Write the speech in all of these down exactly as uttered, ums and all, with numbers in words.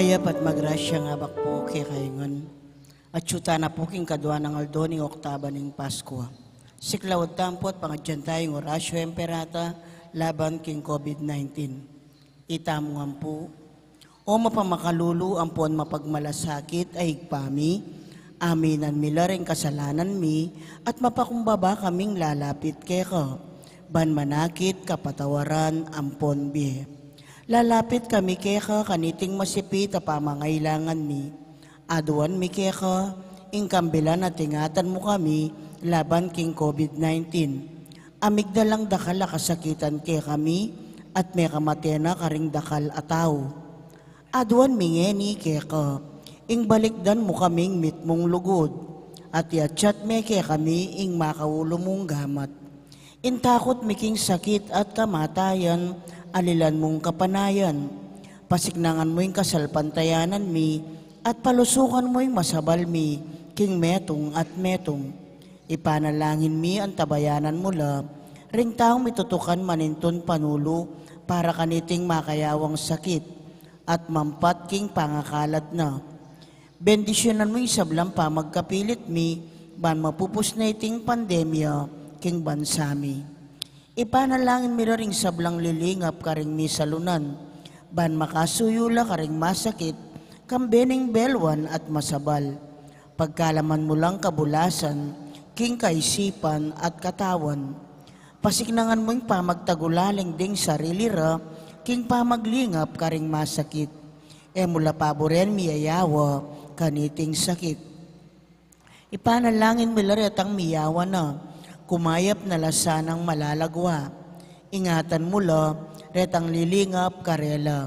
Mayap at magrasyang abak pu kekayu ngan. Atyu tana pu king kadua nang aldo ning Oktaba ning Paskua. Siklaud tamu pu at pangadyan taya ing Oratio Imperata laban king COVID nineteen. Itamu ngan pu. O mapamakalulu ampon mapagmalasakit a Ibpa mi, aminan mi la ring kasalanan mi at mapakumbaba kaming lalapit keka, ban manakit kapatawaran ampon bie. Lalapit kami keka kaniting masipit a pamangailangan mi. Aduan mi keka ing kambilan at ingatan mu kami laban king COVID nineteen. A migdalang dakal a kasakitan kekami at mekamate na karing dakal a tau. Aduan mi ngeni keka ing balikdan mu kaming mitmung lugud at iatsat me kekami ing makaulu mung gamat. Ing takut mi king sakit at kamatayan, alilan mung kapanayan. Pasiknangan mu ing kasalpantayanan mi at palusukan mu ing masabal mi king metung at metung. Ipanalangin mi antabayanan mu la ring taung mitutukan manintun panulu para kaniting makayawang sakit at mampat king pangakalat na. Bendisyunan mu ing sablang pamagkapilit mi ban mapupus na iting pandemya king bansa mi. Ipanalangin mi la ring sablang lilingap karing misalunan ban makasuyu la karing masakit, kambe ning belwan at masabal. Pagkalaman mu lang kabulasan king kaisipan at katawan. Pasiknangan mu ing pamagtagulaling ding sarili ra king pamaglingap karing masakit. E mu la paburen miyayawa kaniting sakit. Ipanalangin mi la retang miyawa na, kumayap na la sanang malalagwa. Ingatan mu la retang lilingap karela.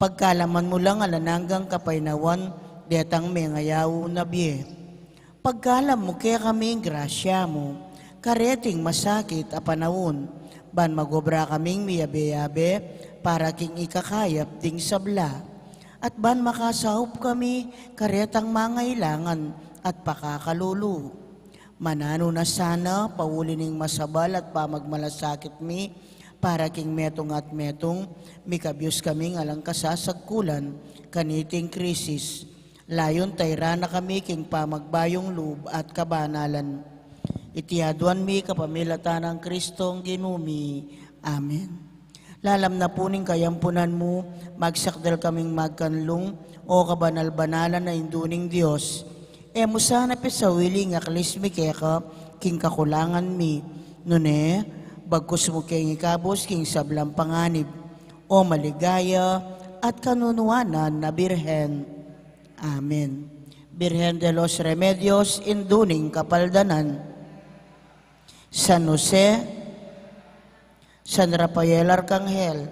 Pagkalaman mu lang alang anggang kapaynawan detang mengayaw na bie. Pagkalam mu kekami ing grasya mu kareting masakit a panaun, ban magobra kaming miyabe-yabe para king ikakayap ding sabla, at ban makasaup kami karetang mangailangan at pakakalulu. Mananu na sana, pauli ning masabal at pamagmalasakit mi, para king metung at metung, mikabyus kaming alang kasasagkulan kaniting krisis. Layun tairan na kami king pamagbayung lub at kabanalan. Iti aduan mi kapamilatan nang Kristong Ginu mi. Amen. Lalam na pu ning kayampunan mu, magsakdal kaming magkanlung, O kabanal-banalan a Indu ning Dios. E mu sana pisawili ing aklis mi keka king kakulangan mi, nune bagkus mu keng ikabus king sablang panganib, O maligaya at kanunuanan na Birhen. Amen. Birhen de los Remedios, Indu ning Kapaldanan. San Jose, San Rafael Arcangel,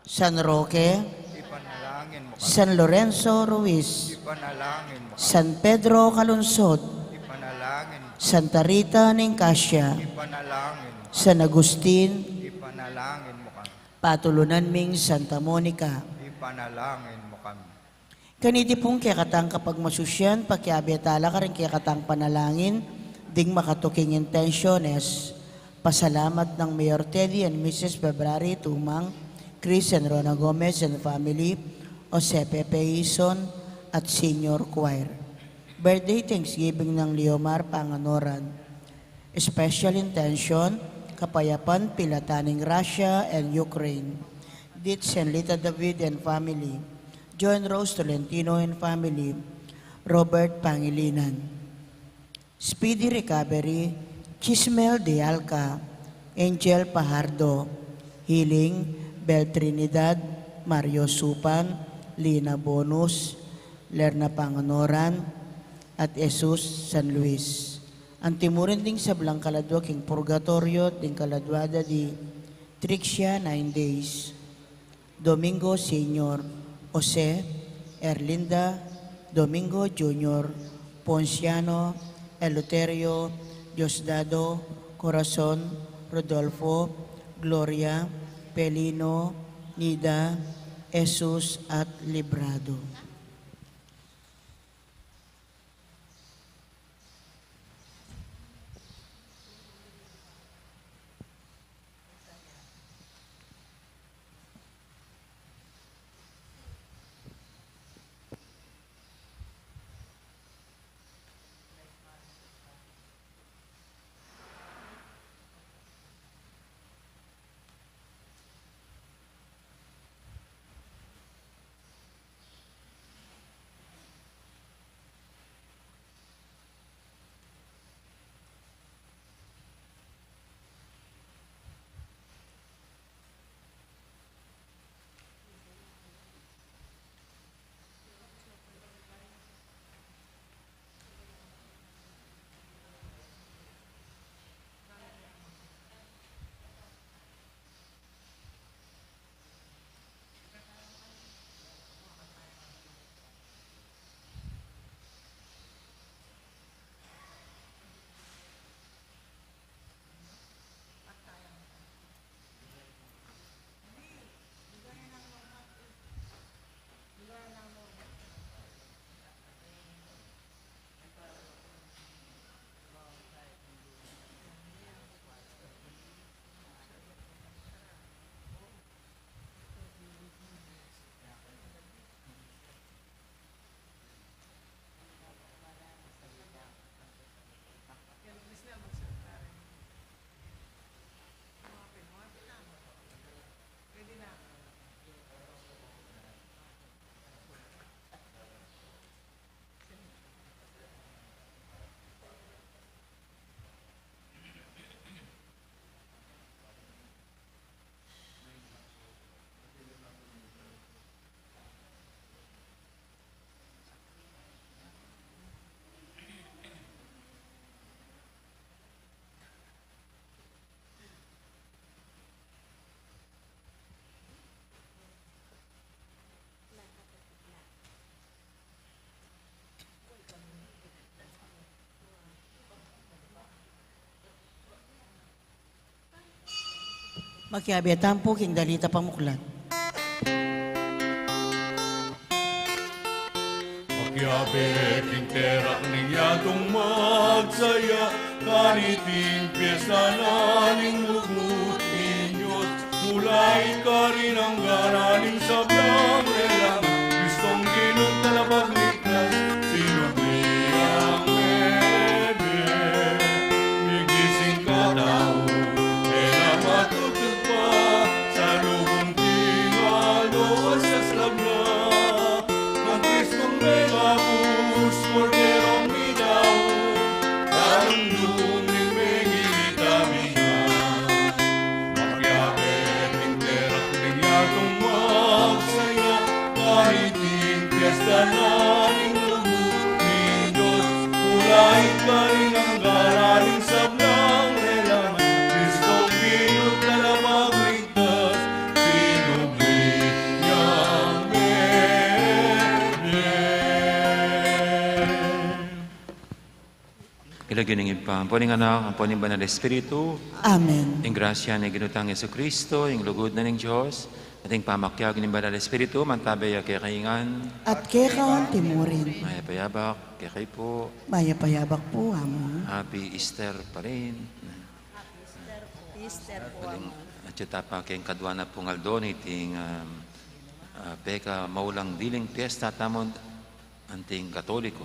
San Roque, ipanalangin mo kami. San Lorenzo Ruiz, ipanalangin mo kami. San Pedro Calungsod, ipanalangin mo. Santa Rita ning Cascia, ipanalangin mo. San Agustin, ipanalangin mo kami. Patulunan ming Santa Monica, ipanalangin mo kami. Kaniti pung kekatang kapagmasusyan, pakiabe tala karing kekatang panalangin ding makatuking intensyones. Pasalamat nang Mayor Teddy and Missus February Tumang, Chris and Rona Gomez and family, Jose Pepe Ison, at Senior Choir. Birthday Thanksgiving nang Leomar Panganoran. Special intention, kapayapan pilatan ning Russia and Ukraine. Dit Sen Lita David and family. Joan Rose Tolentino and family. Robert Pangilinan. Speedy recovery, Chismel de Alca, Angel Pajardo. Healing, Bel Trinidad, Mario Supan, Lina Bonus, Lerna Panganoran, at Jesus San Luis. Anti mu rin ding sablang kaladua king purgatoryo, ding kaladua da di Trixia, nine days. Domingo Senior, Jose, Erlinda, Domingo Junior, Ponciano, Eleuterio, Diosdado, Corazon, Rodolfo, Gloria, Pelino, Nida, Jesus, at Librado. Makiabe tamu pu king Dalita Pamuklat. Makiabe king terak ning yatung magsaya, kaniting piesta na ning lugud ning Dios, mula't karin angga na ning sablang lelang, Kristong Ginu talapagligtas, sinubli yang mebie, migising katau, e na matutud pa, salubung king aldo, saslab na, nang Kristong megabus, Korderong midaun, tanung dun ning megilita mingan. Makiabe king terak ning yatung magsaya, kaniting piesta na ning lugud ning Dios, mula't karin angga na ning sablang lelang, Kristong Ginu talapagligtas, sinubli yang mebie. King lagyu ning Ibpa, ampo ning Anak, ampo ning Banal Espiritu. Amen. Ing grasya ning Ginu tang Jesucristo, ing lugud na ning Dios, at ing pamakiabe ning Banal Espiritu, mantabe ya kekayu ngan. At keka anti mu rin. Mayap a yabak kekayu pu. Mayap a yabak pu, Among. Happy Easter pa rin. Easter pu, Among. At ita pa king kadua na pung aldo niting, um, ah, peka maulang diling piesta tamu anting Katoliko.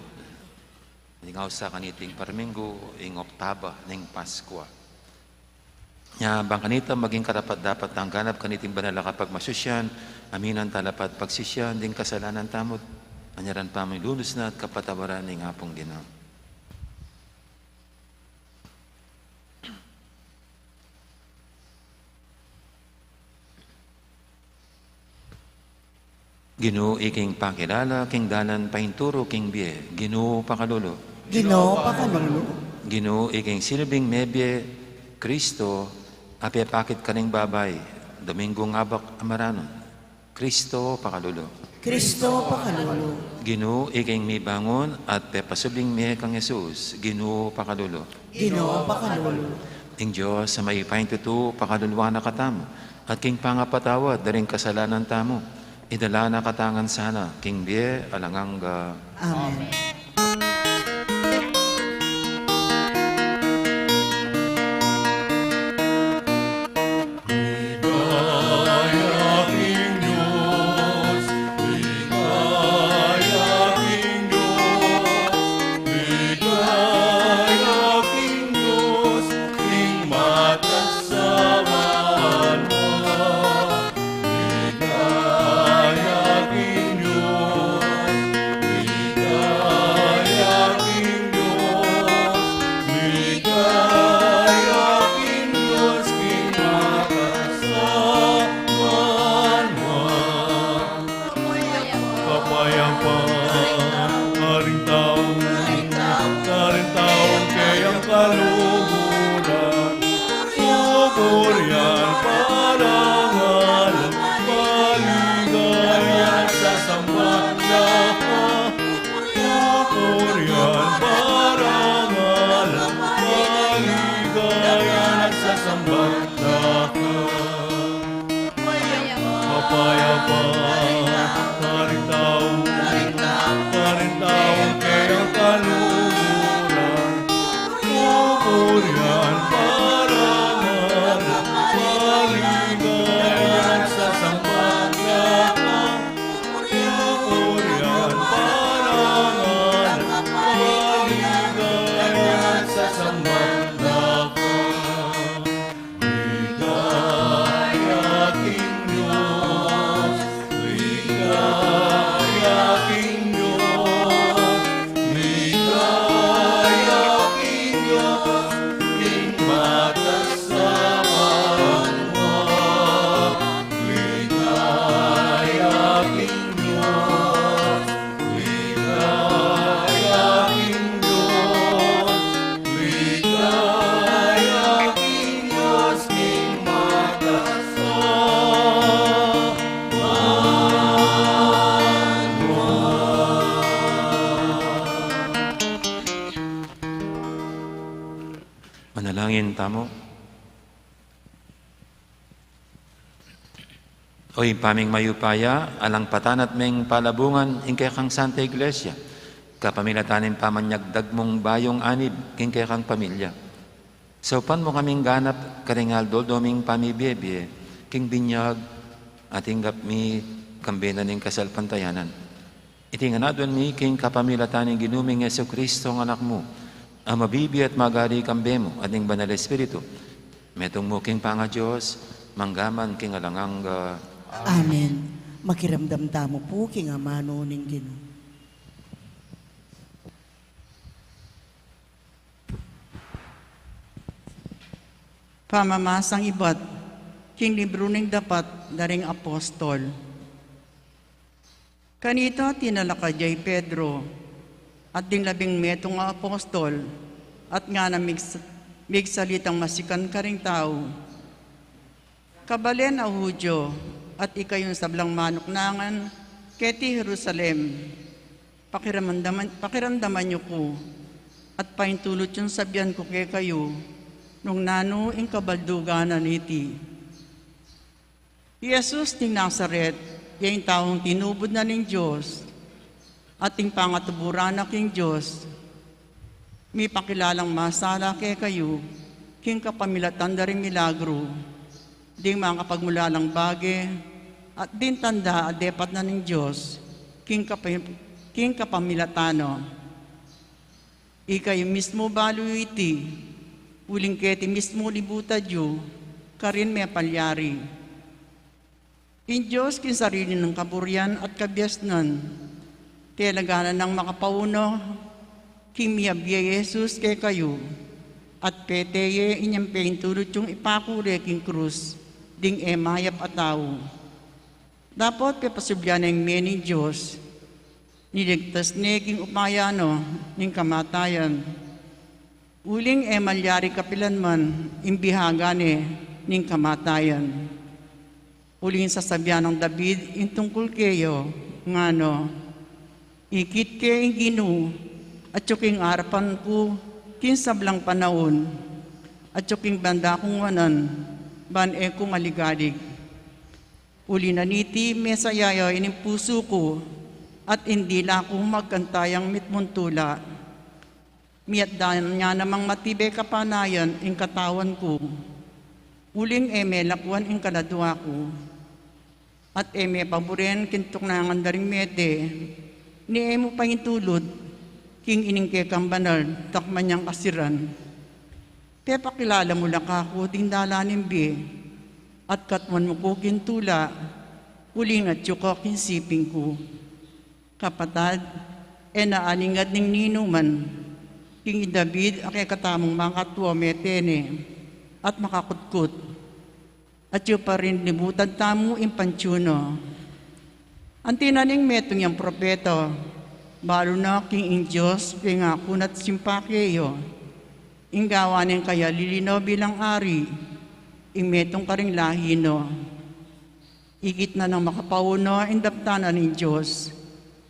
Ing ausa kaniting parminggu, ing oktaba ning Paskua. Nya, bang kanita maging karapat-dapat tang ganap kaniting banal a kapagmasusyan, aminan tala pa't pagsisyan ding kasalanan tamu, anyaran pamilunus na at kapatawaran ning Apung Ginu. Ginu, iking pakilala king dalan painturu king bie. Ginu, pakalulu. Ginu, pakalulu. Ginu, iking silbing mebie. Kristo, a pepakit karing babai, Domingung abak a maranun. Kristo, pakalulu. Kristo, pakalulu. Ginu, iking mibangun at pepasubling mie kang Jesus. Ginu, pakalulu. Ginu, pakalulu. Ing Dios a mayupayang tutu, pakaluluan na katamu, at king pangapatawad da ring kasalanan tamu, idala na katamu ngan sana king bie alang angga. Amen. Ligaya king Dios, ligaya king Dios, ligaya king Dios, king mataas a banua. Ligaya king Dios, ligaya king Dios, ligaya king Dios, king mataas a banua. Kapayapaan karing tau, karing tau keyang kaluguran. Pupurian, parangalan, paligayan, sasamban da ka. Pupurian, parangalan, paligayan, sasamban da ka. Kapayapaan karing tau, karing tau keyang kaluguran. Pupurian, parangalan, paligayan, sasamban da ka. Pupurian, parangalan, paligayan, sasamban da ka. Ligaya king Dios, ligaya king Dios, ligaya king Dios, king mataas a banua. Ligaya king Dios, ligaya king Dios, ligaya king Dios, king mataas a banua. Manalangin tamu. O Ibpa ming mayupaya, alang patanat ming palabungan ing kekang Santa Iglesia, kapamilatan ning pamanyagdag mung bayung anib king kekang pamilya. Saupan mu kaming ganap karing aldo-aldo ming pamibie-bie king binyag, at tinggap mi kambe na ning kasalpantayanan. Iti ngan aduan mi king kapamilatan ning Ginu ming Jesucristo, a Anak mu, a mabibie at magari kambe mu at ning Banal Espiritu, metung mu king pangaDios, mangga man king alang angga. Amen. Makiramdam tamu pu king amanu ning Ginu. Pamamasang ibat king libru ning Dapat da ring Apostol. Kanita tinalakad ya i Pedro at ding labing metung a apostol, at ngana migs-, migsalitang masikan karing tau, "Kabalen a Judio, at ikayung sablang manuknangan keti Jerusalem, pakiramdaman, pakiramdaman yu ku, at paintulut yung sabian ku kekayu, nung nanu ing kabaldugan na niti. I Jesus ning Nazaret, ya ing taung tinubud na ning Dios, at ing pangatuburan na king Dios, mipakilalang masala kekayu king kapamilatan da ring milagru, ding makapagmulalang bage, at ding tanda a depat na ning Dios king kapa-, king kapamilatan na. Ikayu mismu balu yu iti, uling keti mismu libutad yu karin mepalyari. Ing Dios king sarili nang kaburian at kabiasnan, telaganan nang makapauna king miyabie i Jesus kekayu, at pete ye inyang paintulut yung ipakure king krus ding e mayap a tau. Dapot pepasubli na ing mie ning Dios, niligtas ne king upaya na ning kamatayan. Uling e malyari kapilan man ing bihaga ne ning kamatayan. Uling sasabian nang David ing tungkul keya, ngana, 'Ikit ke ing Ginu, atyu king arapan ku king sablang panaun, atyu king banda kung wanan, ban e ku maligalig. Uli na niti, mesaya ya ining pusu ku, at ing dila ku magkanta yang mitmung tula. Miyatda na namang matibe kapanayan ing katawan ku, uling e melakwan ing kaladua ku, at e me paburen king tuknangan da ring mete, ni e mu paintulut king ining kekang banal dakman yang kasiran. Pepakilala mu la kaku ding dalan ning bie, at katmuan mu ku king tula, uling atyu ka king siping ku.' Kapatad, e na alingad ning ninuman, king i David a kekatamung makatua mete ne, at makakutkut. Atyu pa rin libutad tamu ing pantyu na. Anti na ning metung yang propeta, balu na king ing Dios pengaku na at simpa keya, ing gawa neng kaya lilinaw bilang ari, ing metung karing lahi na. Ikit na nang makapauna ing daptan na ning Dios.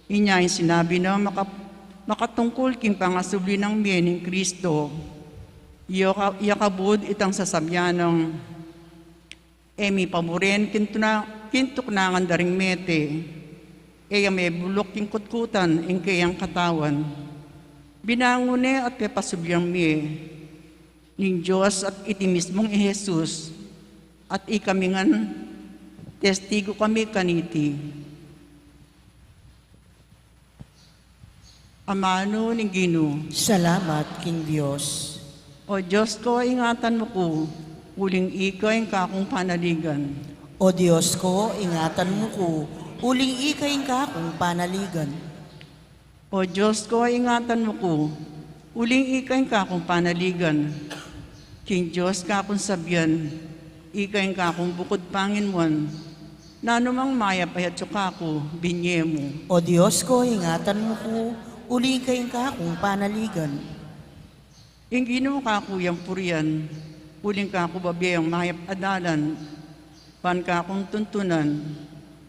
Inya ing sinabi na maka-, makatungkul king pangasubli nang mie ning Kristo. Iya ka-, iya kabud itang sasabian nang, e mi paburen king tuna-, king tuknangan da ring mete. E ya mebuluk king kutkutan ing keyang katawan. Binangun ne at pepasubli yang mie ning Dios at iti mismung i Jesus, at ikami ngan testigu kami kaniti. Amanu ning Ginu. Salamat king Dios. O Dios ko, ingatan mu ku, uling ika ing kakung panaligan. O Dios ko, ingatan mu ku, uling ika ing kakung panaligan. O Dios ko, ingatan mu ku, uling ika ing kakung panaligan. King Dios kakung sabian, ika ing kakung bukud panginuan. Nanumang mayap a atyu kaku, binie mu. O Dios ko, ingatan mu ku, uling ika ing kakung panaligan. Ing Ginu kaku yang purian, uling kaku babie yang mayap a dalan, ban kakung tuntunan,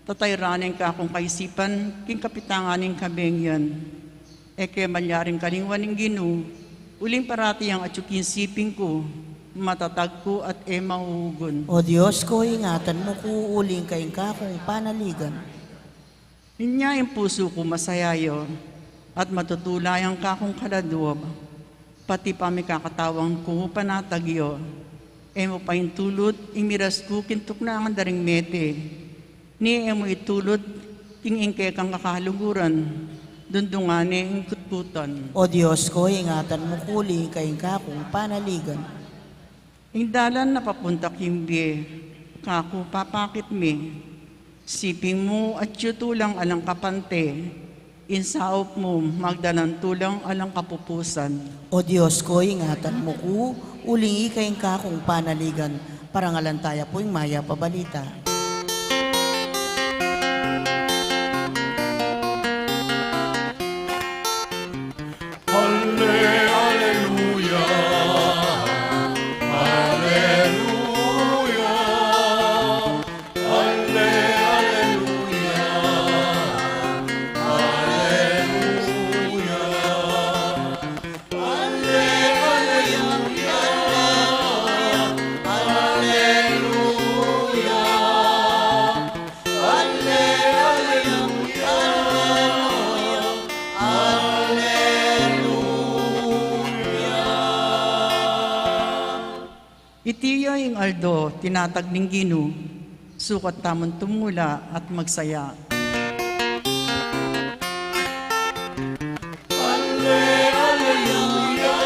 tatayran ne ing kakung kaisipan king kapitangan ning kabengian. E ke malyaring kalinguan ing Ginu, uling parati yang atyu king siping ku. matatag ku at e maugun. O Dios ko, ingatan mu ku, uling ika ing kakung panaligan. Inya ing pusu ku masaya ya, at matutula yang kakung kaladua, pati pamikakatawan ku panatag ya. E mu paintulut ing miras ku king tuknangan da ring mete, ni e mu itulut ing kekang kakaluguran, dundungan ne ing kutkutan. O Dios ko, ingatan mu ku, uling ika ing kakung panaligan. Ing dalan a papunta king bie, kaku papakit mi. Siping mu atyu tulang alang kapante, ing saup mu magdalan tulang alang kapupusan. O Dios ko, ingatan mu ku, uling ika ing kakung panaligan. Parangalan taya pu ing mayap a balita. Alle-, alleluia, alleluia, alle-, alleluia, alleluia, alle-, alleluia, alleluia. Alleluia, alleluia, alleluia. Iti ya ing aldo tinatag ning Ginu, sukat tamung tumula at magsaya. Alleluia, alleluia,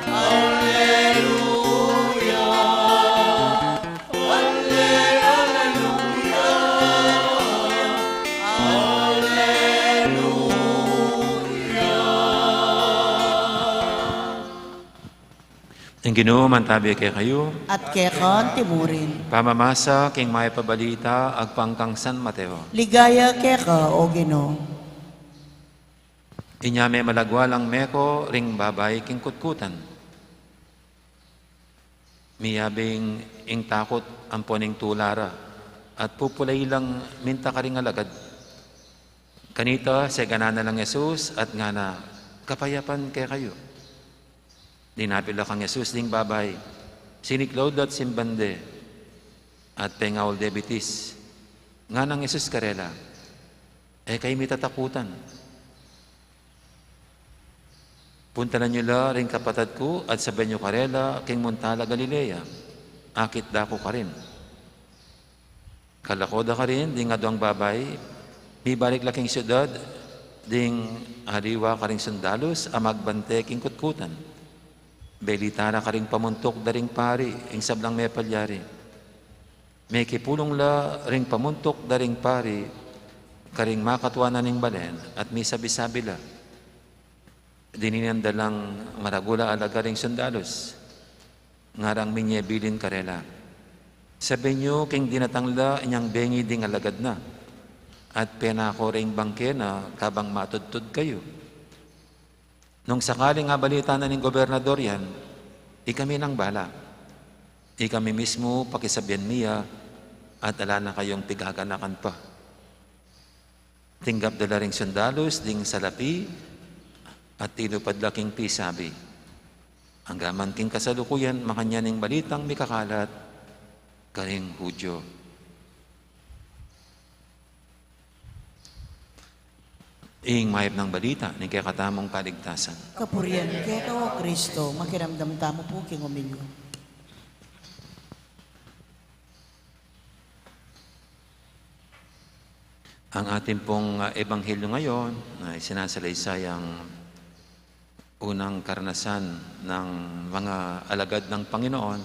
alleluia, alleluia. Ing Ginu mantabi kekayu. At keka antimurin. Pamamasa king mayap a balita agpang kang San Mateo. Ligaya keka, O Ginu. Inya memalagwa lang meko ring babai king kutkutan. Miyabing ing takut ampon ing tula ra, at pupulai lang minta karing alagad. Kanita, seganan na lang Jesus at ngana, "Kapayapan kekayu." Dinapit la kang Jesus ding babai, siniklaud la't simban de, at pengaul de bitis. Nganang Jesus karela, "E kayu mitatakutan. Puntalan yu la ring kapatad ku at sabian yu karela king munta la Galilea, akit da ku karin." Kalako da karin ding aduang babai, mibalik la king siudad ding aliwa karing sundalus a magbante king kutkutan. Belita ra karing pamuntuk da ring pari ing sablang mepalyari. Mekipulung la ring pamuntuk da ring pari karing makatua na ning balen at misabi-sabi la, "Dininan da lang maragul a alagad ring sundalus." Ngarang minye bilin karela, "Sabian yu king dinatang la inyang bengi ding alagad na, at penako ring bangke na kabang matudtud kayu." Nung sakaling abalita na ning gobernador yan, ikami nang bala. Ikami mismu pakisabian mi ya, at ala na kayung pigaganakan pa. Tinggap da la ring sundalus ding salapi at tinupad la king pisabi. Anggaman king kasalukuyan, makanyan ing balitang mikakalat karing Hudyo. Ing mayap nang balita ning kekatamung kaligtasan. Kapurian keka, O Kristo. Makiramdam tamu pu king humilya. Ang atin pong, ah, ebanghelyo ngayon ay sinasalaysay ang unang karanasan ng mga alagad ng Panginoon,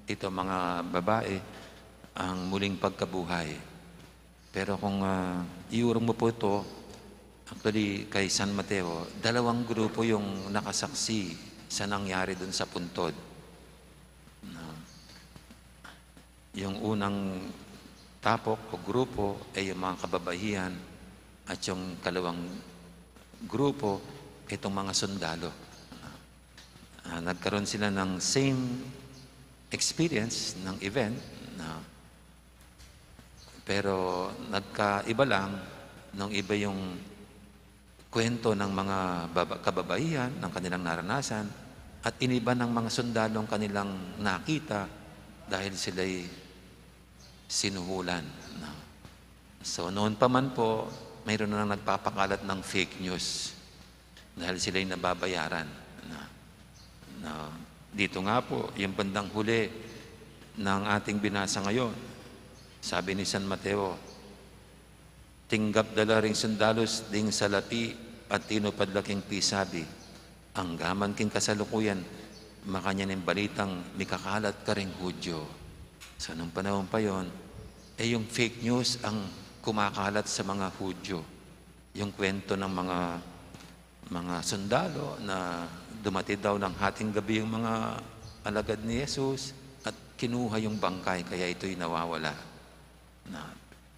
ito, mga babae, ang muling pagkabuhay. Pero kung, ah, iurong mo po ito, actually, kay San Mateo, dalawang grupo yung nakasaksi sa nangyari dun sa puntod. No? Yung unang tapok o grupo ay yung mga kababaihan at yung kalawang grupo, itong mga sundalo. Ah, nagkaroon sila ng same experience ng event, no? Pero nagkaiba lang nung iba yung kwento ng mga baba-, kababaihan, ng kanilang naranasan, At iniba ng mga sundalo ang kanilang nakita dahil sila'y sinuhulan, no? So, noon pa man po, mayroon na nang nagpapakalat ng fake news dahil sila'y nababayaran, no? No? Dito nga po, yung bandang huli ng ating binasa ngayon, sabi ni San Mateo, tinggap da la ring sundalus ding salapi at tinupad la king pisabi. Anggaman king kasalukuyan, makanyan ing balitang mikakalat karing Hudyo. Sa nung panahon pa yon, eh, yung fake news ang kumakalat sa mga Hudyo. Yung kwento ng mga, mga sundalo na dumatid daw ng hating gabi yung mga alagad ni Jesus at kinuha yung bangkay, kaya ito'y nawawala. Na,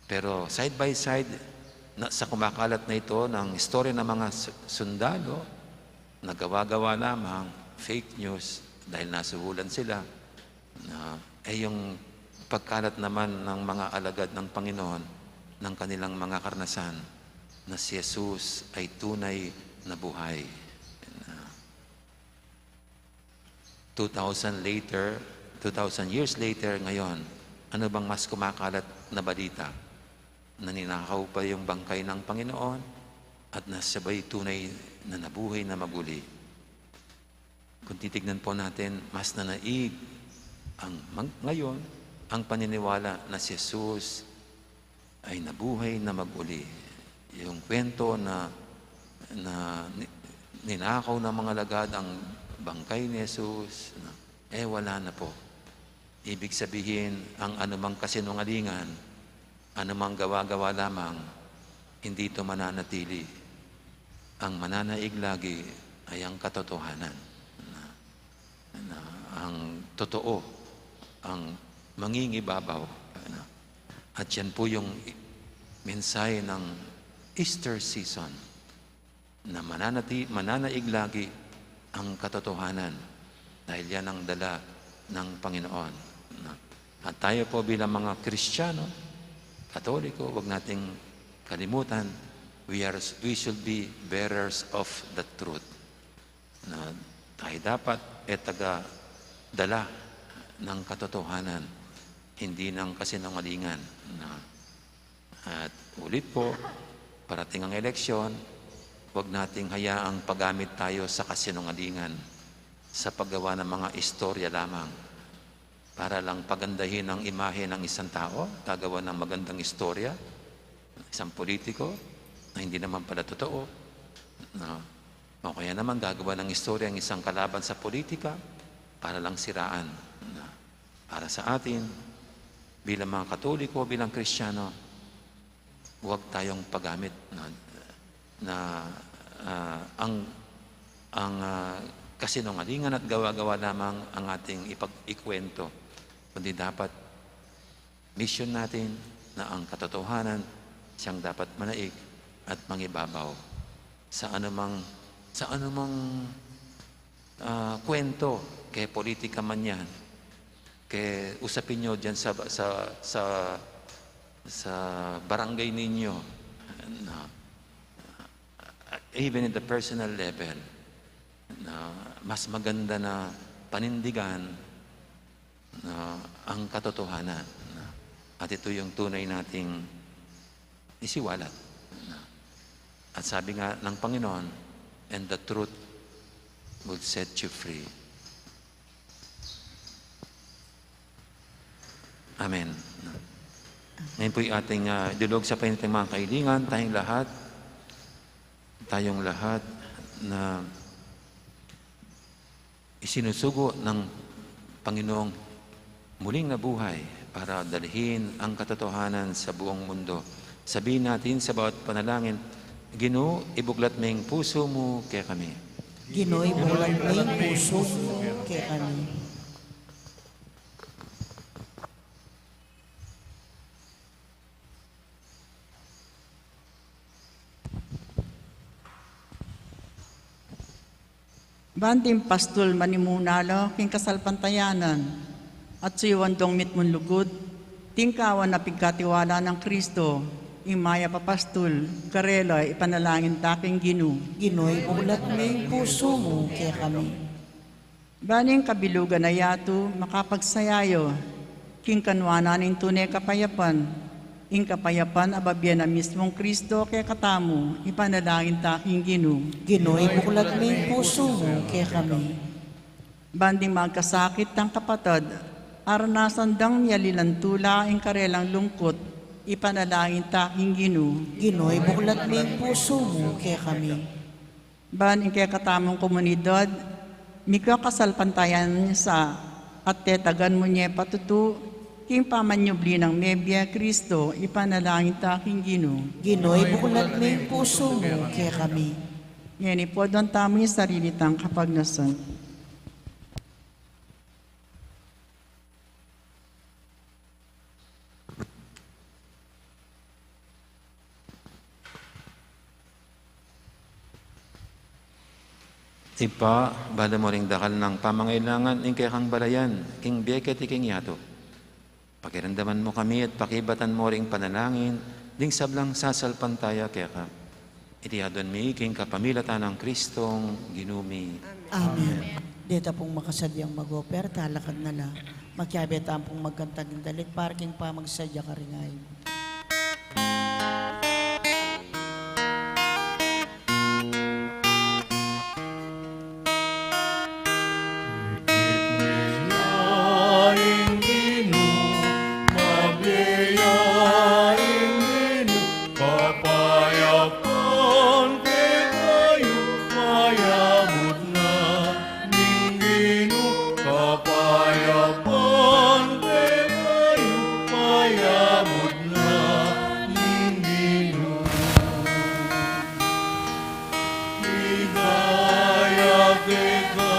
pero side by side, na, sa kumakalat na ito ng istorya ng mga su-, sundalo, na gawa-gawa lamang, fake news, dahil nasuhulan sila, na, eh, yung pagkalat naman ng mga alagad ng Panginoon ng kanilang mga karanasan na si Jesus ay tunay na buhay. Na, two thousand later, two thousand years later, ngayon, ano bang mas kumakalat na balita? Na ninakaw pa yung bangkay ng Panginoon at na siya ba'y tunay na nabuhay na maguli? Kung titignan po natin, mas nanaig ang mag-, ngayon, ang paniniwala na si Jesus ay nabuhay na maguli. Yung kwento na, na ni-, ninakaw ng mga alagad ang bangkay ni Jesus, na, eh, wala na po. Ibig sabihin, ang anumang kasinungalingan, anumang gawa-gawa lamang, hindi ito mananatili. Ang mananaig lagi ay ang katotohanan. Na, na ang totoo, ang mangingibabaw. Na, at yan po yung mensahe ng Easter season, na mananati-, mananaig lagi ang katotohanan, dahil yan ang dala ng Panginoon. Na, at tayo po bilang mga Kristiyano, Katoliko, wag nating kalimutan, we are, we should be bearers of the truth. Na tayo dapat, eh, taga-dala ng katotohanan, hindi ng kasinungalingan. Na, at ulit po, parating ang eleksyon, wag nating hayaang paggamit tayo sa kasinungalingan, sa paggawa ng mga istorya lamang para lang pagandahin ang imahe ng isang tao, gagawa ng magandang istorya, isang politiko, na hindi naman pala totoo, no? O kaya naman gagawa ng istorya ang isang kalaban sa politika para lang siraan, no? Para sa atin, bilang mga Katoliko, bilang Kristiyano, huwag tayong paggamit na, na, ah, ang, ang, ah, kasinungalingan at gawa-gawa lamang ang ating ipag-, ikwento, kundi dapat mission natin na ang katotohanan siyang dapat manaig at mangibabaw sa anumang, sa anumang ah, kwento, ke politika man yan, ke usapin nyo dyan sa, sa, sa, sa barangay ninyo, no? Even in the personal level, no? Mas maganda na panindigan, no, ang katotohanan, no? At ito yung tunay nating isiwalat. At sabi nga ng Panginoon, "And the truth will set you free." Amen. Ngayon po'y ating, ah, idulog sa Panginoon ating mga kahilingan, tayong lahat, tayong lahat na isinusugo ng Panginoong muling nabuhay para dalhin ang katotohanan sa buong mundo. Sabihin natin sa bawat panalangin, "Ginu, ibuklat me ing pusu mu kekami." Ginu, ibuklat me ing pusu mu kekami. Ban ding pastul manimuna la king kasalpantayanan, at suyuan dong mitmung lugud, tingkawan a pigkatiwala nang Kristo, ing mayap a pastul, karela ipanalangin ta king Ginu. Ginu, ibuklat me ing pusu mu kekami. Ban ing kabilugan a yatu makapagsayayu king kanwanan ning tune kapayapan, ing kapayapan a babie na mismung Kristo kekatamu, ipanalangin ta king Ginu. Ginu, ibuklat me ing pusu mu kekami. Ban ding magkasakit tang kapatad, aranasan dang mialilan tula ing karelang lungkut, ipanalangin ta king Ginu. Ginu, ibuklat me ing pusu mu kekami. Ban ing kekatamung komunidad, mikakasalpantayanan ya sa at tetagan mu ne patutu king pamanyubli nang mebie Kristo, ipanalangin ta king Ginu. Ginu, ibuklat me ing pusu mu kekami. Ngeni, puadwan tamu ing sarili tang kapagnasan. Ibpa, balu mu ring dakal nang pamangailangan ning kekang balayan king bie keti king yatu. Pakiramdaman mu kami at pakibatan mu ring panalangin ding sablang sasalpantaya keka. Iti adwan mi king kapamilatan nang Kristong Ginu mi. Amen. Amen. Deta pung makasadyang mag-offer, talakad na la. Makiabe tamu pung magkantang dalit para king pamagsadya karing ayin. Ing Ginu, mabie ya ing Ginu, kapayapan kekayu, mayabut na ning Ginu, kapayapan kekayu, mayabut na ning Ginu. Ligaya keka,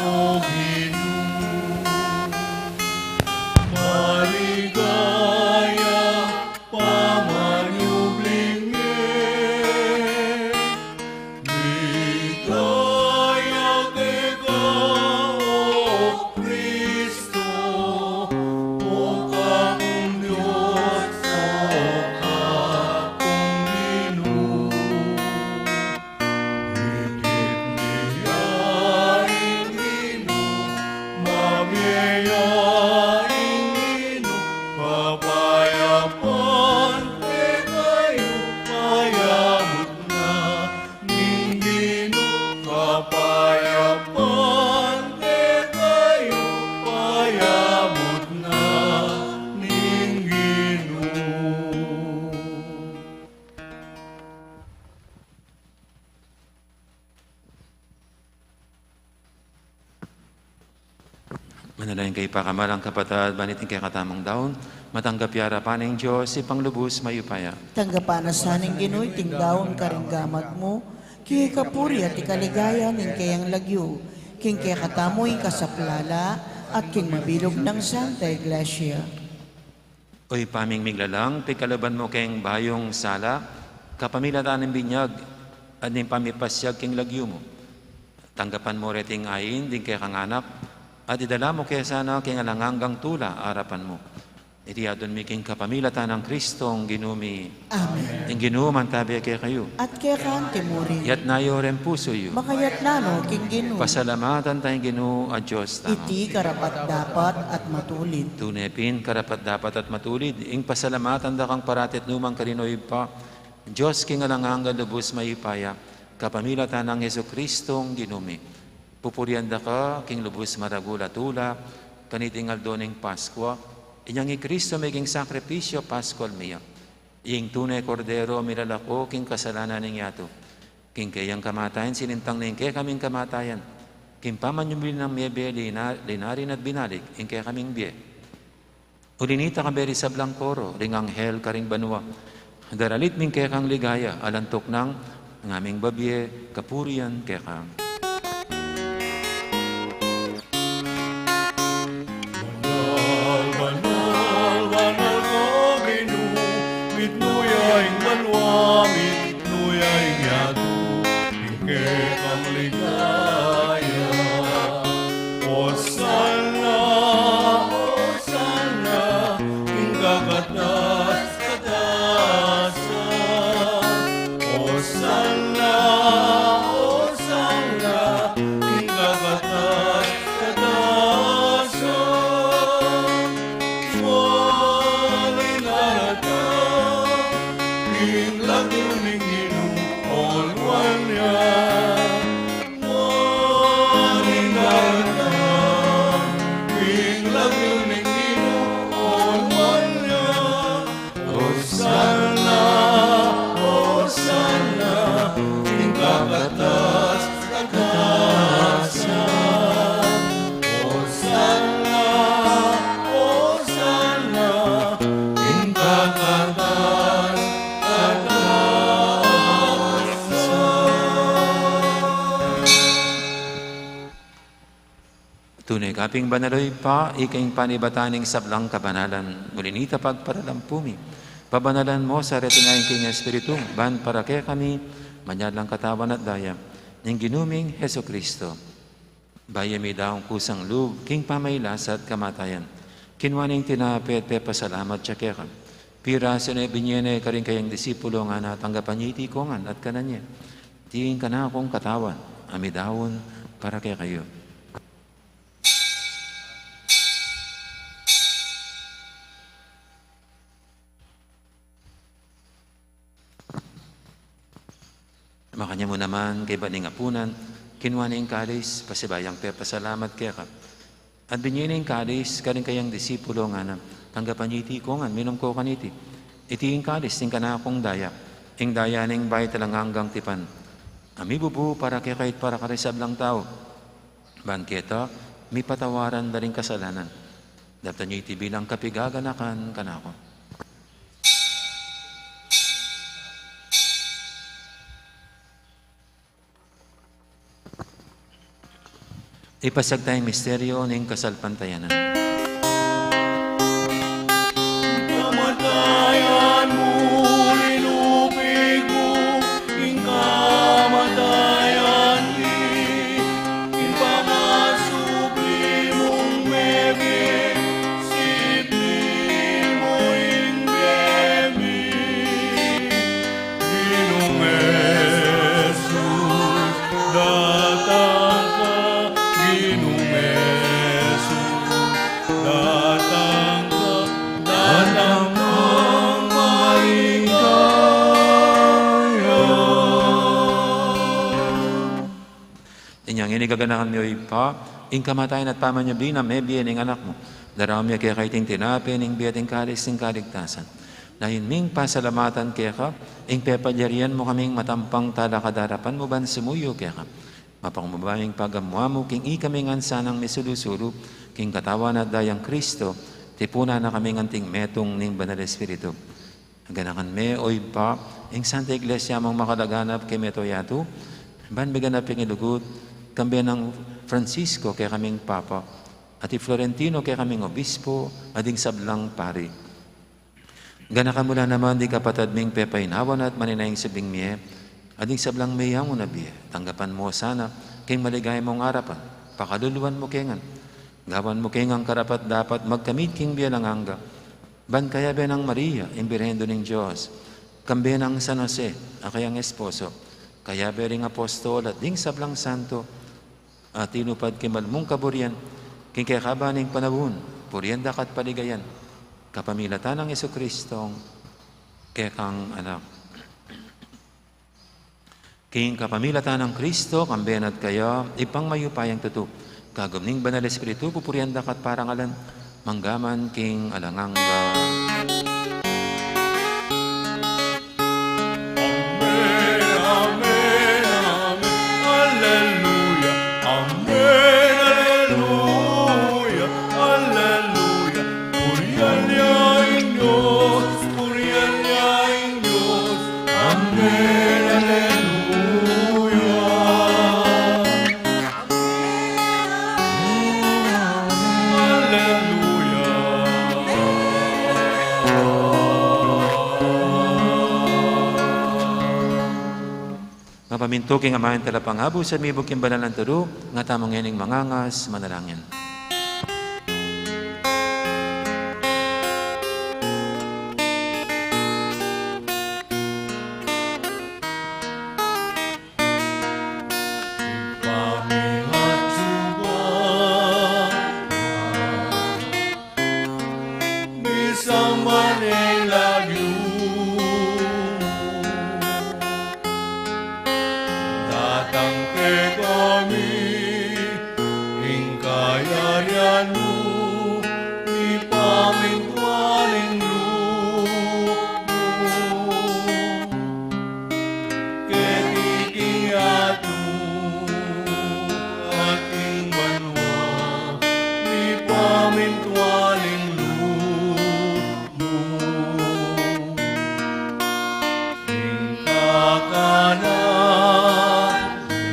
O Ginu. Maligaya pamanyubling me. Ligaya keka, O Kristo, o Kapung Dios, o Kapung Ginu. Dikit mi ya ing Ginu, mabie ya ing Ginu, kapayapan kekayu, mayabut na ning Ginu, kapayapan kekayu, mayabut na ning Ginu. Manalangin kayu, pakamalan kung kapatad, ban iting kekatamung daun matanggap ya arapan ning Dios, Ibpang lubus mayupaya. Tanggapan na sa ning Ginu iting daun karing gamat mu, king ikapuri at ikaligaya ning keyang lagyu, king kekatamu ing kasaplalan at king mabilug nang Santa Iglesia. O Ibpa ming miglalang, pigkalub mu keng bayung sala kapamilatan ning binyag at ning pamipasiag king lagyu mu. Tanggapan mu reting ain ding kekang anak at idala mu ke sana king alang anggang tula arapan mu. Iti adwan mi king kapamilatan nang Kristong Ginu mi. Amen. Ing Ginu mantabe kekayu. At keka mu rin. Yatna yu ring pusu yu. Makayatna no king Ginu. Pasalamatan taya ing Ginu a Dios tamu. Iti karapat-dapat at matulid. Tune pin karapat-dapat at matulid ing pasalamatan da kang parati at nu man karin, O Ibpa, Dios king alang angga, lubus mayupaya, kapamilatan nang Jesucristong Ginu mi. Pupurian da ka king lubus maragul a tula kaniting aldo ning Paskua, inyang i Kristo meging sakripisyu Paskual mi ya. Ing tune Kordero milalako king kasalanan ning yatu. King keyang kamatayan sinintang ne ing kekaming kamatayan, king pamanyubli nang mebie lina-, linarin at binalik ing kekaming bie. Uli nita, kayabe ring sablang koro ring anghel karing banua, daralit mi ing kekang ligaya, alang tuknang ngaming babie kapurian keka. Banal, banal, banal ka, Ginu, mitmu ya ing banua, mitmu ya ing yatu, ing kekang ligaya. Osana, Osana, king kakatas-katasan. Osana, Osana, Tune ka pin banal, o Ibpa, ika ing panibatan ning sablang kabanalan, uli na nita pagparalampu mi. Pabanalan mu sa reting ain king Espiritu, ban para kekami, manyadlang katawan at daya ning Ginu ming Jesucristo. Bayu ya midaun kusang lub king pamagkasakit at kamatayan, kinua ne ing tinape at pepasalamat ya keka. Pirasu ne, binye ne karing kayang disipulo, ngana, tanggapan ye iti kongan at kanan ye. Iti ing kanakung katawan a midaun para kekayu. Makanyan mu naman, kaybat ning apunan, kinua ne ing kalis, pasibayu yang pepasalamat keka. At binye ne ing kalis karing kayang disipulo, ngana, tanggapan ye iti kongan, minum ko kaniti. Iti ing kalis ning kanakung daya, ing daya ning bayu at alang anggang tipan, a mibubu para kekayu at para karing sablang tau, ban keta mipatawaran da ring kasalanan. Daptan ye iti bilang kapaganakan kanaku. Ipasiag taya ing misteryu ning kasalpantayanan. Kamatayan mu, linupig mu ing kamatayan mi, ing pangasubli mung mebie, sipni mu ing bie mi. Ginung Jesus, datang ka, Ginung Jesus, datang ka, datang kang maligaya. Inyang ini gaganakan mi, o Ibpa, ing kamatayan at pamanyubli nang mebie ning Anak mu. Daraun mi keka iting tinape ning bie at ing kalis ning kaligtasan. Layun ming pasalamatan keka ing pepalyarian mu kaming matampang talakad king arapan mu ban sumuyu keka. Mapakumbaba ming pagamu-amu king ikami ngan sanang misulu-sulu king katawan at dayang Kristo, tipunan na kaming anting metung ning Banal Espiritu. Ganakan me, o Ibpa, ing Santa Iglesia mung makalaganap king mabilug a yatu, ban miganap ing lugud, kambe nang Francisco kekaming Papa, at i Florentino kekaming Obispo, at ding sablang pari. Ganakan mu la naman ding kapatad ming pepainawa na at manenaya king subling mie, at ding sablang meyangu na bie, tanggapan mu sana king maligaya mung arapan, pakaluluan mu ke ngan, gawan mu ke ngan karapat-dapat magkamit king bie alang angga, ban kayabe nang Maria, ing Birhen Indu ning Dios, kambe nang San Jose, a kayang esposo, kayabe ring apostol at ding sablang santo, a tinupad king mal mung kaburian, king kekaba ning panaun, purian da ka at paligayan, kapamilatan nang Jesucristong kekang Anak. King kapamilatan nang Kristo, kambe na at kaya, Ibpang mayupayang tutu, kagum ning Banal Espiritu, pupurian da ka at parangalan, mangga man king alang angga. Amen, amen, amen. Alleluia. Amen, alleluia, alleluia. Purian ya ing Dios, purian ya ing Dios. Amen, alleluia. Alleluia. Mapamintu king amanung talapangabus at mibug king banal nang turu, nga tamu ngening mangangas manalangin. Pamihatsuba, misamban ing lagyu, datang kekami ing kayarian mu, mipamintuan ing lub mu. Keti king yatu at king banua, mipamintuan ing lub mu. Ing kakanan mi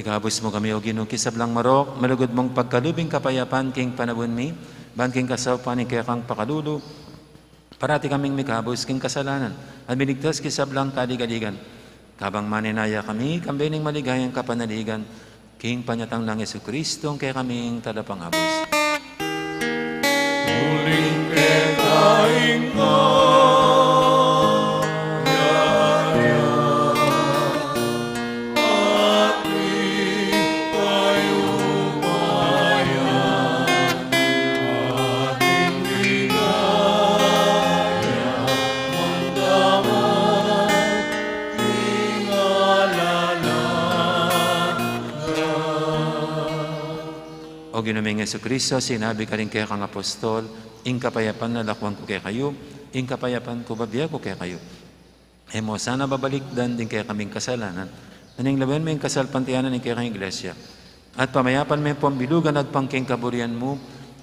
Ikabus mu kami, O Ginu, king sablang marok, malugud mung pagkalub ing kapayapan king panaun mi, ban king kasaupan ning kekang pakalulu, parati kaming mikabus king kasalanan, at miligtas king sablang kaligaligan. Kabang manenaya kami, kambe ning maligayang kapanaligan, king panyatang nang Jesucristo, ing kekaming Talapangabus. Uling keka ing kayarian, at ing kayupayan, at ing ligaya, mangga man king alang angga. O Ginu ming Jesucristo, sinabi mu karing kekang apostol, "Ing kapayapan lalakwan ku kekayu, ing kapayapan ku bibie ku kekayu." E mu sana babalikdan ding kekaming kasalanan, nune lawen mu ing kasalpantayanan ning kekang Iglesia, at pamayapan me pung bilugan agpang king kaburian mu,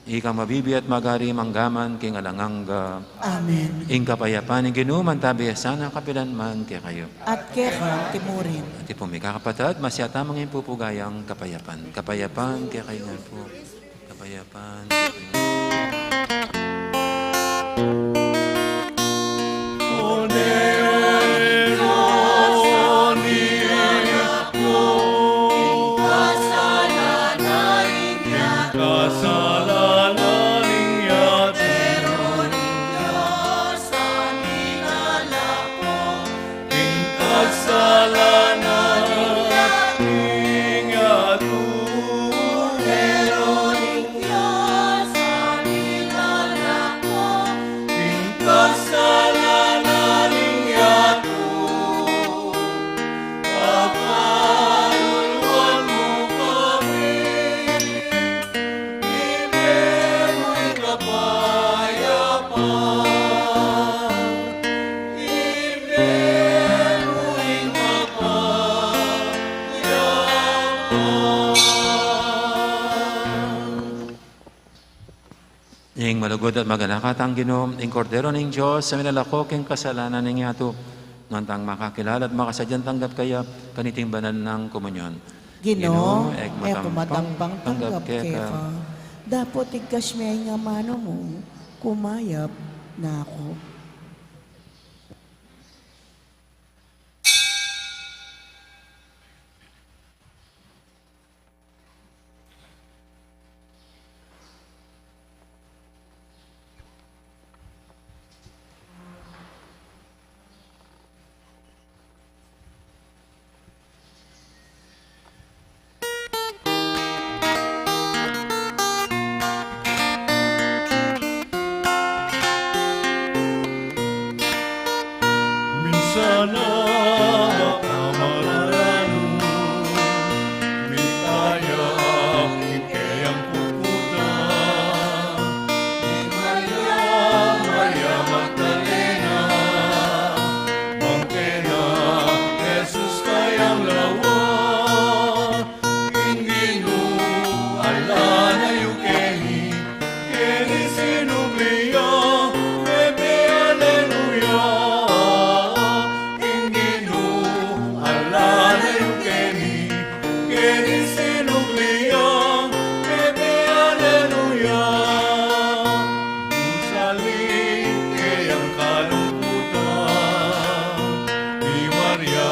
ikang mabibie at magari mangga man king alang angga. Amen. Ing kapayapan ning Ginu mantabi ya sana kapilan man kekayu. At keka mu rin. At pu, mikakapatad, masyata mung ipupugay ing kapayapan. Kapayapan kekayu ngan pu. Kapayapan kekayu ngan pu. Ing kasalanan ning yatu. Pero ning Dios a minalako. Ing kasalanan ning yatu. Pakaluluan mu kami. Ibie mu ing kapayapan. Ibie mu ing kapayapan. Ing malugud at maganaka tang Ginu, ing Kordero ning Dios, a minalako king kasalanan ning yatu. Nuan tang makakilala at makasadyang tanggap kaya, kaniting banal nang komunyon. Ginu, e ku matampang tanggap keka. Dapot igkas me ing amanu mu, kumayap na ku. Minsan na makamaranu, mitaya ing keyang puputan. Ni Maria, Maria Magdalena, bang kena Jesus kayang lawan. Ing Ginu ala na yu keni, keni sinubli ya, bebe aleluya. Ing Ginu ala na yu keni, keni sinubli ya, bebe aleluya. Usali keyang kalungkutan, i Maria,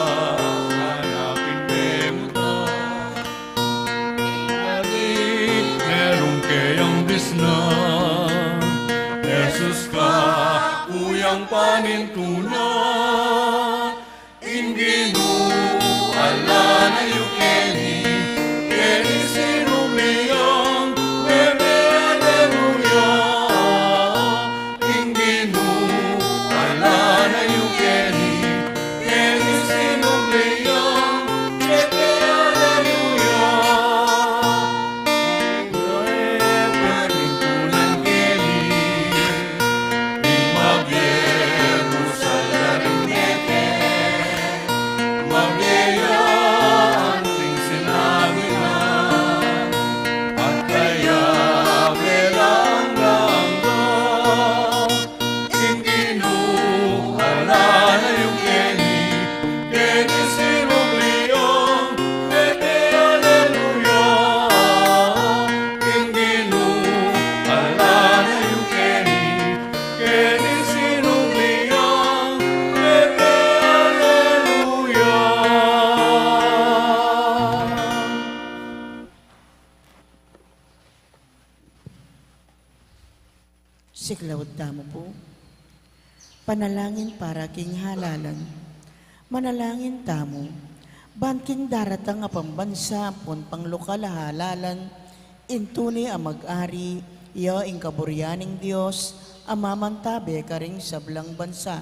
anapin me mu ta. Ing Adi, merum keyang bisnan, Jesus ka kuyang panintunan. Ing Ginu ala na yu keni, keni sinubli yang, bebe aleluya. Ing Ginu ala na yu keni, keni sinubli yang, bebe aleluya. Ing panintunan keni, ing mabie mu sa laring Iklaud tamu pu. Panalangin para king halalan. Manalangin tamu ban king daratang a pambansa ampon panglokal a halalan, ing tune a mag-ari, ya ing kaburian ning Dios a mamantabe karing sablang bansa.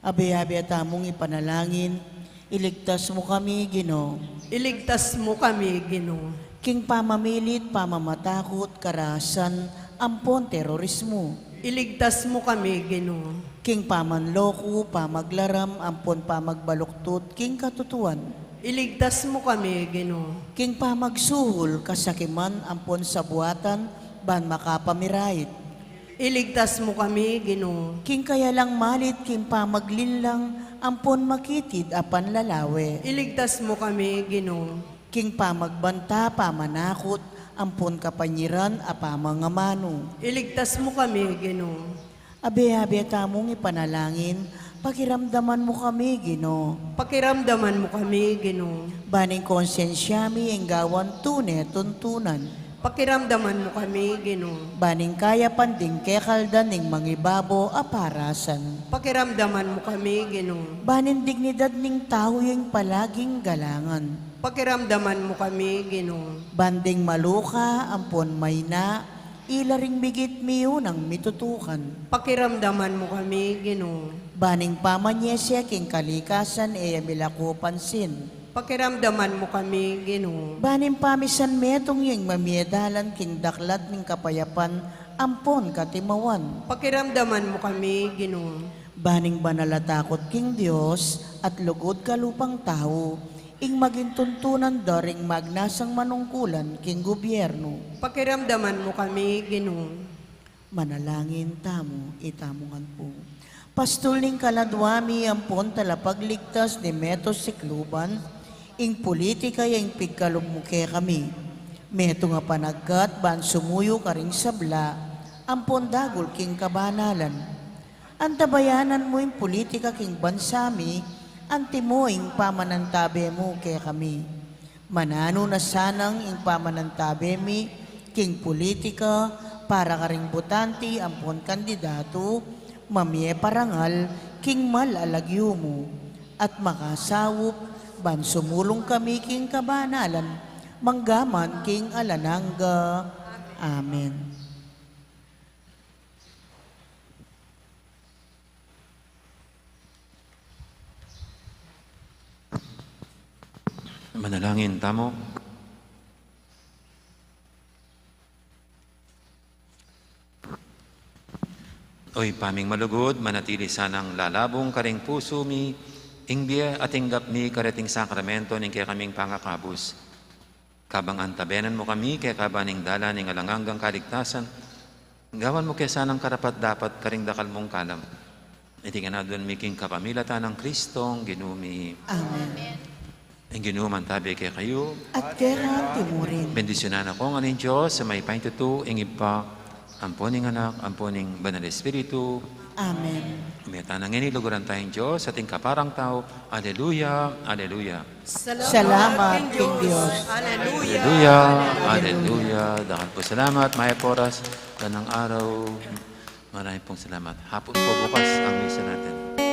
Abe-abe tamung ipanalangin, iligtas mu kami, Ginu. Iligtas mu kami, Ginu. King pamamilit, pamamatakut, karahasan, ampon terorismu. Iligtas mu kami, Ginu. King pamanloko, pamaglaram, ampon pamagbaluktut king katutuan. Iligtas mu kami, Ginu. King pamagsuhul, kasakiman, ampon sabuatan, ban makapamirait. Iligtas mu kami, Ginu. King kayalang malit, king pamaglinlang, ampon makitid a panlalawe. Iligtas mu kami, Ginu. King pamagbanta, pamanakut, ampon kapanyiran a pamangamanu. Iligtas mu kami, Ginu. Abe-abe tamung ipanalangin, pakiramdaman mu kami, Ginu. Pakiramdaman mu kami, Ginu. Ban ing konsensya mi ing gawan tune tuntunan. Pakiramdaman mu kami, Ginu. Ban ing kayapan ding kekaldan ning mangibabo a parasan. Pakiramdaman mu kami, Ginu. Ban ing dignidad ning tau ing palaging galangan. Pakiramdaman mu kami, Ginu. Ban ding maluka ampon maina, ila ring migit miyunang mitutukan. Pakiramdaman mu kami, Ginu. Ban ing pamanyese king kalikasan e ya milako pansin. Pakiramdaman mu kami, Ginu. Ban ing pamisan metung ya ing mamie dalan king daklat ning kapayapan ampon katimawan. Pakiramdaman mu kami, Ginu. Ban ing banal a takut king Dios at lugud kalupang tau, ing maging tuntunan da ring magnasang manungkulan king gubyernu. Pakiramdaman mu kami, Ginu. Manalangin tamu, itamu ngan pu. Pastul ning kaladwa mi ampon talapagligtas ning metung sikluban, ing pulitika ya ing pigkalub mu kekami. Metung a panagkat ban sumuyu karing sabla, ampon dagul king kabanalan. Antabayanan mu ing pulitika king bansa mi, antimo ing pamanantabe mu kekami. Mananu na sanang ing pamanantabe mi king pulitika para karing butante ampon kandidatu, mamie parangal king mal a lagyu mu, at makasaup ban sumulung kami king kabanalan, manggaman king alang angga. Amen. Manalangin tamu. O Ibpa ming malugud, manatili sanang lalabung karing pusu mi ing bie a tinggap mi kareting sakramento ning kekaming pangakabus. Kabang antabayanan mu kami kekaba ning dalan ning alang anggang kaligtasan, gawan mu ke sanang karapat-dapat karing dakal mung kalam. Iti ngan aduan mi king kapamilatan nang Kristong Ginu mi. Amen. Ing Ginu mantabe kekayu. At keka mu rin. Bendisyunan na kayu ning Dios a mayupaya king tutu, ing Ibpa, ampon ing Anak, ampon ing Banal Espiritu. Amen. Meta na ngeni, luguran taya ing Dios at ing kaparang tau. Aleluya, aleluya. Salamat king Dios. Aleluya. Aleluya, aleluya. Dakal pung salamat, mayap a oras, magandang araw. Marami pong salamat. Hapon po, bukas ang misa natin.